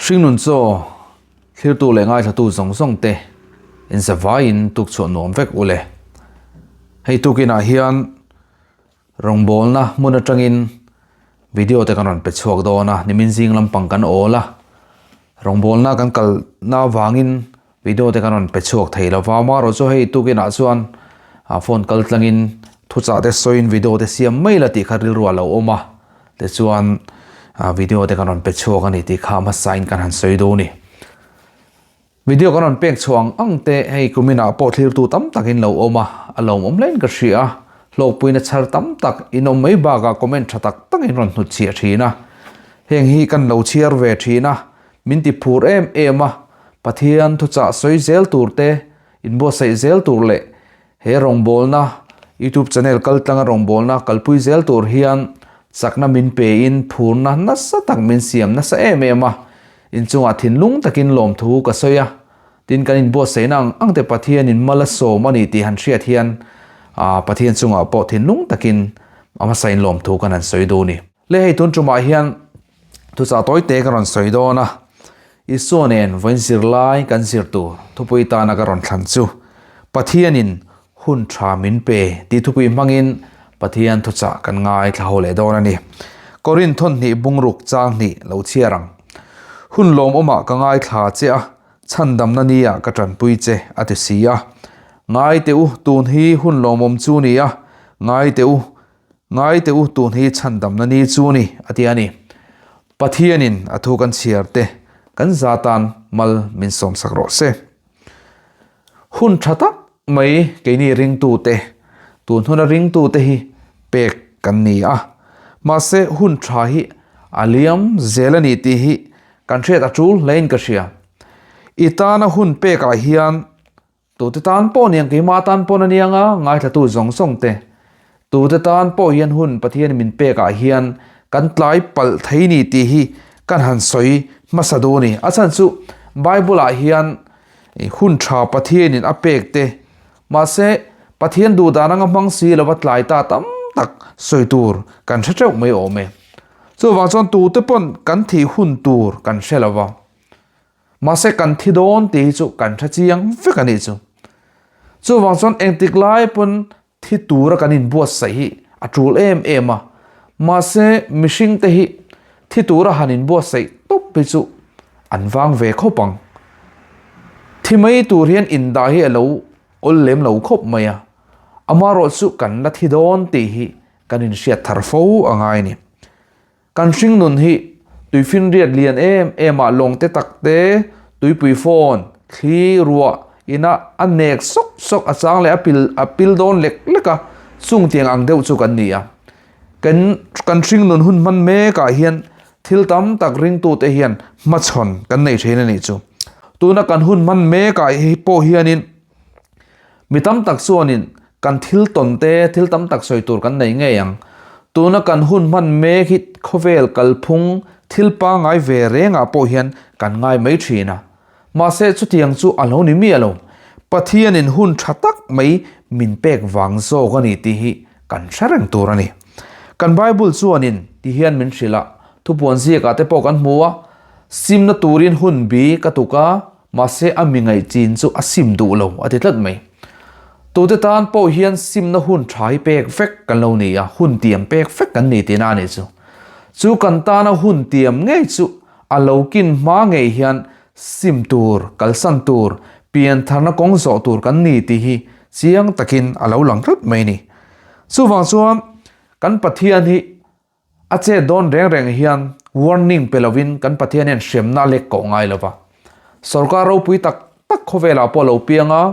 Hringnun chaw thlirtu leh ngaithlatu zawng zawng te inzavaiin tukchhuah nuam vek u le. Hei tukinah hian Rawngbawlna hmun atangin video te kan rawn pe chhuak dawn a, nimin zing lampang kan awl a, rawngbawlna kan kalna avangin video te kan rawn pe chhuak thei lo va, amaherawh chu hei tukinah chuan phone kal tlangin thuchah te sawiin video te siam mai la tih kha rilru a lo awm a, tichuan video te kan rawn pe chhuak a ni tih kha hmasain kan han sawi duh a ni. Video kan rawn pek chhuah ang ang te hei kuminah pawh thlirtu tam tak in lo awm a, a lawmawm hlein ka hria a, hlawkpuina chhar tam tak in awm mai bakah comment tha tak tak in rawn hnutchhiah thin a, heng hi kan lo chhiar ve thin a, min ti phur em em a, Pathian thuchah sawi zel tur te, inbuatsaih zel tur leh he rawngbawlna YouTube channel kaltlanga rawngbawlna kalpui zel tur hian chakna min pein phurna nasa tak min siam nasa em em a, inchungah thinlung takin lawmthu ka sawi a, tin kan inbuatsaihna ang ang te Pathianin mal a sawm a ni tih han hriat hian Pathian chungah pawh thinlung takin a hmasain lawmthu kan han sawi duh a ni. Le hei tun tumah hian Thuchah tawi te ka rawn sawi dawn a, Isua nen vawiin zirlai kan zir tur thupui tana ka rawn thlan chu Pathianin hun tha min pe tih thupui hmangin Pathian thuchah kan ngaithla ho leh dawn a ni. Korinth thawnhnih bungruk chang hnih lo chhiar ang. Hun lawmawmah ka ngaithla che a, chhandamna nia ka tanpui che a ti si a. Ngai teh u, tun hi hun lawmawm chu ni a, ngai teh u, Ngai teh u, tun hi chhandamna ni chu ni, a ti a ni. Pathianin a thu kan chhiar te kan za tan mal min sawmsak rawh se. Hun tha tak mai keini ringtute, tun huna ringtute hi pek kan ni a. Mahse hun tha hi a liam zel a ni tih hi kan hriat a tul hlein ka hria. I tana hun pekah hian Tute tan pawh niang keimah tan pawn a niang a, ngaithlatu zawng zawng te. Tute tan pawh hian hun Pathian min pek ah hian kan tlai palh thei ni tih hi kan han sawi hmasa duh a ni. A chhan chu Bible ah hian hun tha Pathian in a pek te mahse Pathian duh dan anga hmang si lova tlai ta tam tak sawi tur kan hre teuh mai awm e. Chuvang chuan tute pawn kan thih hun tur kan hre lova. Mahse kan thi dawn tih hi chu kan hre chiang vek a nih chu. Chuvang chuan engtik lai pawn thi tura kan inbuatsaih hi a tul em em a. Mahse mihring te hi thi tura han inbuatsaih tawp hi chu an vang ve khawp ang. Thi mai tur hian indah hi a lo awl lem lo khawp mai a. Amaherawh chu kan la thi dawn tih hi kan inhriat thar fo a ngai a ni. Kan hringnun hi tuifinriat lian em em ah lawng te tak te, tuipui phone, thli, ruah ina a nek sawk sawk a chang leh a pil a pil dawn lek lek a, chung tiang ang deuh chu kan ni a. Kan kan hringnun hun hman mek ah hian thil tam tak ringtute hian hmachhawn kan nei thin a nih chu. Tuna kan hun hman mek ah hi pawh hianin Mi tam tak chuanin kan thil tawn te, thil tam tak sawi tur kan nei ngei ang. Tuna kan hun hman mek hi khawvel kalphung thil pangngai ve rengah pawh hian kan ngai mai thin a. Mahse chutiang chu a lo ni miah lo. Pathianin hun tha tak mai min pek vang zawk a ni tih hi kan hre reng tur a ni. Kan Bible chuanin ti hian min hrilh a, thupuan ziakah te pawh kan hmu a, Simna turin hun bi ka tuk a, Mahse a mi ngaihchin chu a sim duh lo a ti tlat mai. Tute tan pawh hian simna hun tha hi pek vek kan lo ni a, hun tiam pek vek kan ni tihna a nih chu. Chu kan tana hun tiam ngei chu a lo kin hma ngei hian sim tur, kalsan tur, piantharna kawng zawh tur kan ni tih hi chiang takin a lo lang tlat mai ni. Chuvang chuan kan Pathian hi A chet dawn reng reng hian warning pe lovin kan Pathian hian hremna a lek koh ngai lova. Sorkar ropui tak tak khawvelah pawh a lo piang a,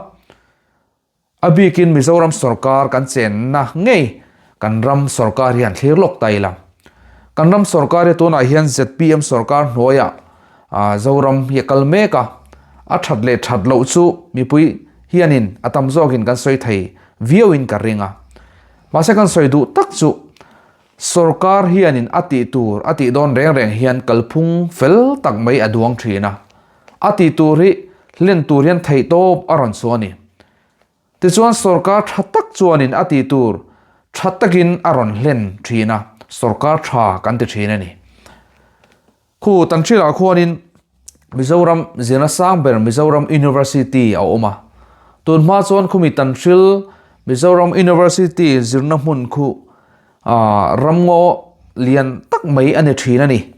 a bikin Mizoram sorkar kan chenna ngei kan ram sorkar hian thlir lawk ta ila. Kan ram sorkar hi tunah hian zpm sorkar hnuaiah Zoram hi a kal mek a, a that leh that loh chu mipui hianin a tam zawkin kan sawi thei viauin ka ring a. Mahse kan sawi duh tak chu Sorkar hianin a tih tur a tih dawn reng reng hian kalphung fel tak mai a duang thin a, a tih tur hi hlen tur hian theihtawp a rawn chu a ni. Tichuan sorkar tha tak chuanin a tih tur tha takin a rawn hlen thin a, sorkar tha kan ti thin a ni. Khu Tanhrila khuanin. Mizoram zirna sang ber Mizoram University a awm a. Tun hma chuan khumi Tanhril Mizoram University zirna hmun khu ramngaw lian tak mai a ni thin a ni.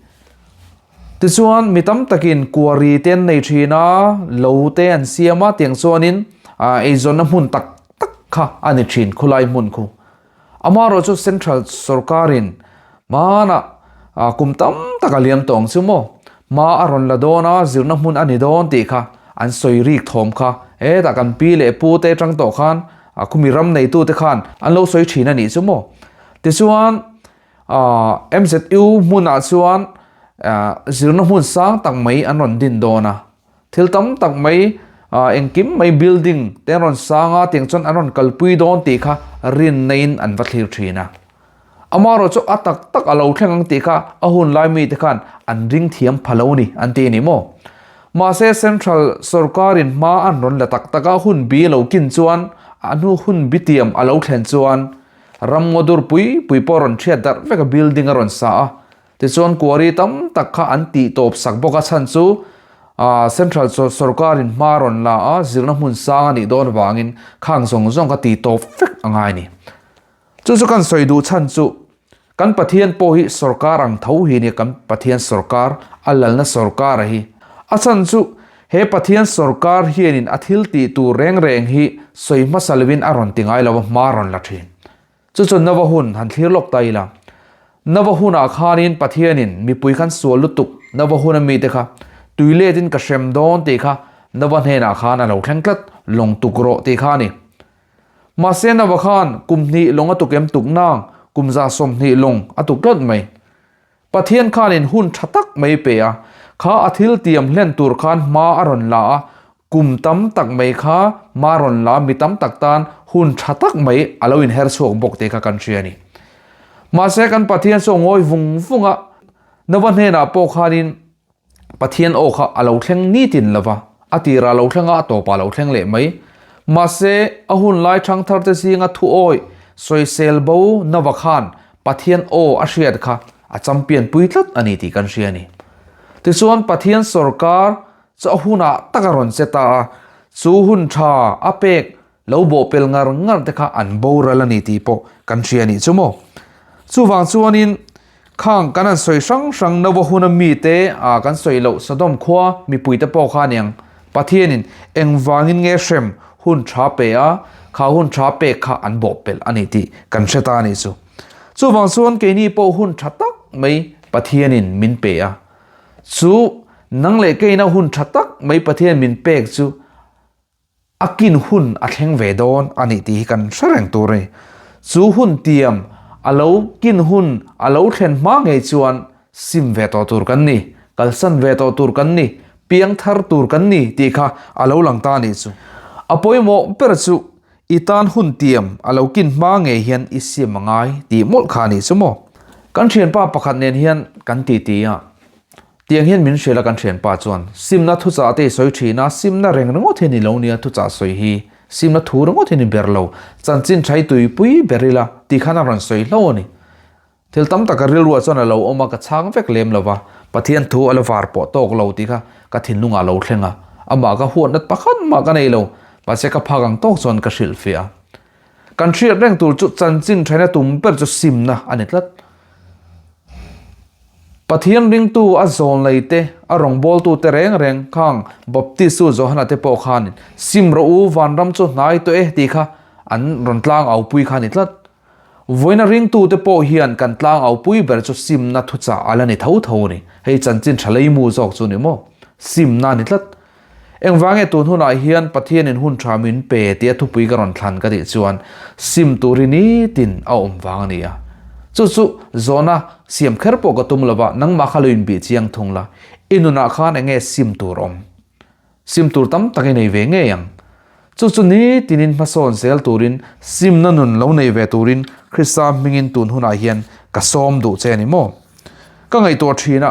Tichuan mi tam takin quarry te an nei thin a, lo te an siam a tiang chuanin eizawnna hmun tak tak kha a ni thin khulai hmun khu. Amaherawh chu Central sorkarin hmanah kum tam tak a liam tawh ang chu maw? Hma a rawn la dawn a, zirna hmun a ni dawn tih kha an sawi rik thawm kha hetah kan pi leh pu te atang tawh khan khumi ram neitute khan an lo sawi thin a nih chu maw? Tichuan MZU hmunah chuan zirna hmun sang tak mai an rawn din dawn a. Thil tam tak mai engkim mai building te an rawn sang a tiang chuan an rawn kalpui dawn tih kha rinnaiin an va thlir thin a. Amaherawh chu a tak tak a lo thleng ang tih kha a hun lai mite khan an ring thiam pha lo ni an ti a ni maw. Mahse central sorkarin hma an rawn la tak tak a hun bi a lo kin chuan a hnu hun bi tiam a lo thlen chuan ramngaw dur pui pui pawh a rawn thiat darh vek a building a rawn sa a. Tichuan quarry tam tak kha an tih tawp sak bawk a chhan chu Central sorkarin hma rawn la a, zirna hmun sang a nih dawn avangin khang zawng zawng kha tih tawp vek a ngai a ni. Chu chu kan sawi duh chhan chu kan Pathian pawh hi sorkar ang tho hi a nia, kan Pathian sorkar, a lalna sorkar a hi. A chhan chu he Pathian sorkar hianin a thil tih tur reng reng hi sawi hmasa lovin a rawn ti ngai lo a, hma a rawn la thin. Chu chu Nova hun han thlir lawk ta ila. Nova hunah khanin Pathianin mipui khan sual lutuk Nova huna mite kha tui letin ka hrem dawn tih kha Nova hnenah khan a lo thleng tlat lawng tuk rawh tih kha a ni. Mahse Nova khan kum hnih lawng a tukem tuk nang kum 20 lawng a tuk tlat mai. Pathian khanin hun tha tak mai pe a, kha a thil tiam hlen tur khan hma a rawn la a, kum tam tak mai kha hma a rawn la a, mi tam tak tan hun tha tak mai a lo inher chhuak bawk tih kha kan hria a ni. Mahse kan Pathian chu a ngawi vung vung a, Nova hnenah pawh khanin Pathian aw kha a lo thleng nitin lo va, a tirah a lo thleng a, a tawpah a lo thleng leh mai. Mahse, a hun lai thangtharte zinga thu awi sawisel bo Nova khan Pathian aw a hriat kha a champion pui tlat a ni tih kan hria a ni. Tichuan, Pathian sawrkar chu a hunah tak a rawn che ta a, chu hun tha a pek lo bawhpel ngar ngar te kha an boral a ni tih pawh kan hria a nih chu maw. Chuvang chuanin khang kan han sawi hrang hrang Nova huna mite ah kan sawi loh Sodom khua mipui te pawh kha aniang Pathianin engvangin nge hrem hun tha pe a, kha hun tha pek kha an bawhpelh a ni tih kan hre ta a nih chu. Chuvang chuan keini pawh hun tha tak mai Pathianin min pe a, chu nang leh keina hun tha tak mai Pathian min pek chu A kin hun a thleng ve dawn a nih tih hi kan hre reng tur a ni. Chu hun tiam a lo kin hun a lo thlen hma ngei chuan sim ve tawh tur kan ni, kalsan ve tawh tur kan ni, piang thar tur kan ni tih kha a lo lang ta a nih chu. A pawimawh ber chu i tan hun tiam a lo kin hma ngei hian i sim a ngai tih mawlh kha a nih chu maw. Kan thianpa pakhat nen hian kan titi a. Tiang hian min hrilh a kan thianpa chuan, Simna thuchah te i sawi thin a, simna reng ringawt hi ni lo nia thuchah sawi hi, simna thu ringawt hi ni ber lo, chanchin tha i tuipui ber ila tih khan a rawn sawi hlo a ni. Thil tam tak a rilruah chuan a lo awm a, ka chhang vek lem lo va, Pathian thu a la var pawh tawk lo tih kha ka thinlungah a lo thleng a, amah ka huat nat pakhat mah ka nei lo, mahse ka phak ang tawk chuan ka hrilhfiah a. Kan hriat reng tur chu chanchin thaina tum ber chu simna a ni tlat. Pathian ringtu a zawnlei te, a rawngbawltu te reng reng khang Baptistu Johana te pawh khanin sim rawh u, vanram chu hnai tawh e tih kha an rawn tlang au pui kha a ni tlat. Vawiina ringtu te pawh hian kan tlang au pui ber chu simna thuchah a la ni tho tho a ni. Hei chanchin tha leimu zawk chu ni maw? Simna a ni tlat. Engvange tun hunah hian Pathianin hun tha min pe tia thupui ka rawn thlan ka tih chuan sim tur hi nitin a awm vang a ni a. Chu chu zawhna siam kher pawh ka tum lova, nangmah kha lo inbih chiang thung la, i nunah khan enge sim tur awm? Sim tur tam tak i nei ve ngei ang. Chu chu nitinin hmasawn zel turin simna nun lo nei ve turin Krista hmingin tun hunah hian ka sawm duh che a ni maw? Ka ngaihtuah thin a,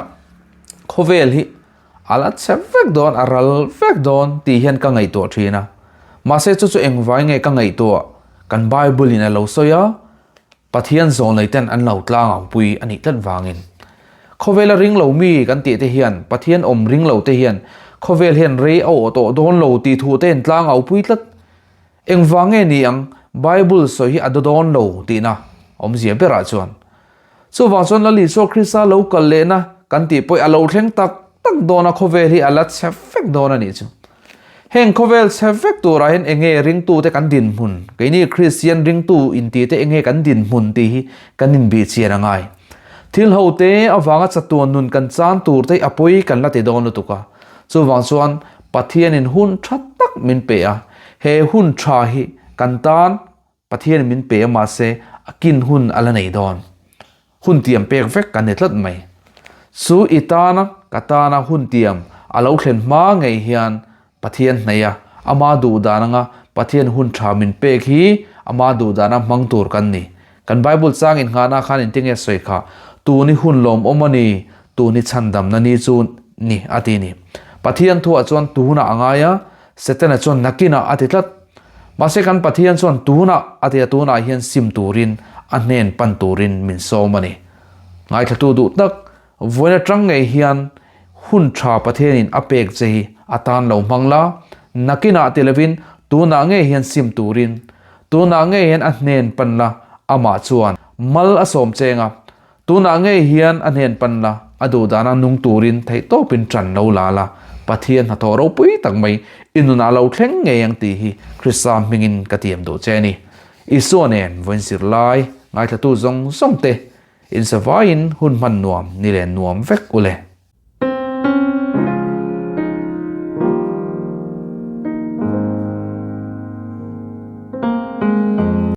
khawvel hi A la chhe vek dawn, a ral vek dawn tih hian ka ngaihtuah thin a. Mahse chu chu engvai nge ka ngaihtuah? Kan Bible in a lo sawi a, Pathian zawlnei ten an lo tlang ang pui a nih tlat vangin. Khawvela ring lo mi kan tih te hian, Pathian awm ring lo te hian khawvel hian rei a awh tawh dawn lo tih thu te in tlang au pui tlat. Engvang nge ni ang Bible sawi hi a daw dawn lo tihna awmzia berah chuan. Chuvang chuan Lal Isua Krista lo kal lehna kan tih pawih a lo thleng tak tak dawn a, khawvel hi a la chhe vek dawn a nih chu. Heng khawvel chhe vek turah hian enge ringtute kan dinhmun, keini Kristian ringtu intite enge kan dinhmun tih hi kan inbihchian a ngai. Thil ho te avanga chatuan nun kan chan tur te hi a pawi kan la ti dawn lutuk a. Chuvang chuan Pathianin hun tha tak min pe a, he hun tha hi kan tan Pathianin min pe a mahse a kin hun a la nei dawn. Hun tiam pek vek kan ni tlat mai. Chu i tana ka tana hun tiam a lo thlen hma ngei hian Pathian hnaih a, ama duh dan anga Pathian hun tha min pek hi ama duh dana hmang tur kan ni. Kan Bible chang innghahna khan engtinge sawi kha, Tun hi hun lawmawm a ni, tun hi chhandamna ni chu ni a ti ni. Pathian thuah chuan tunah a ngai a, Setana chuan nakinah a ti tlat. Mahse kan Pathian chuan tunah a ti a, tunah hian sim turin a hnen pan turin min sawm a ni. Ngaithlatu duh tak, vawiin atang ngei hian hun tha Pathianin a pek che hi a tan lo hmang la, nakinah ti lovin tunah ngei hian sim turin, tunah ngei hian a hnen pan la, amah chuan mal a sawm cheng a, Tunah ngei hian a hnen pan la, a duhdana nung turin theihtawpin ṭan lo la la, Pathian hnathawh ropui tak mai i nunah lo thleng ngei ang tih hi Krista hmingin ka tiam duh che a ni. Isua nen vawiin zir lai, ngaithlatu zawng zawng te, insavaiin hun hman nuam ni leh nuam vek u le.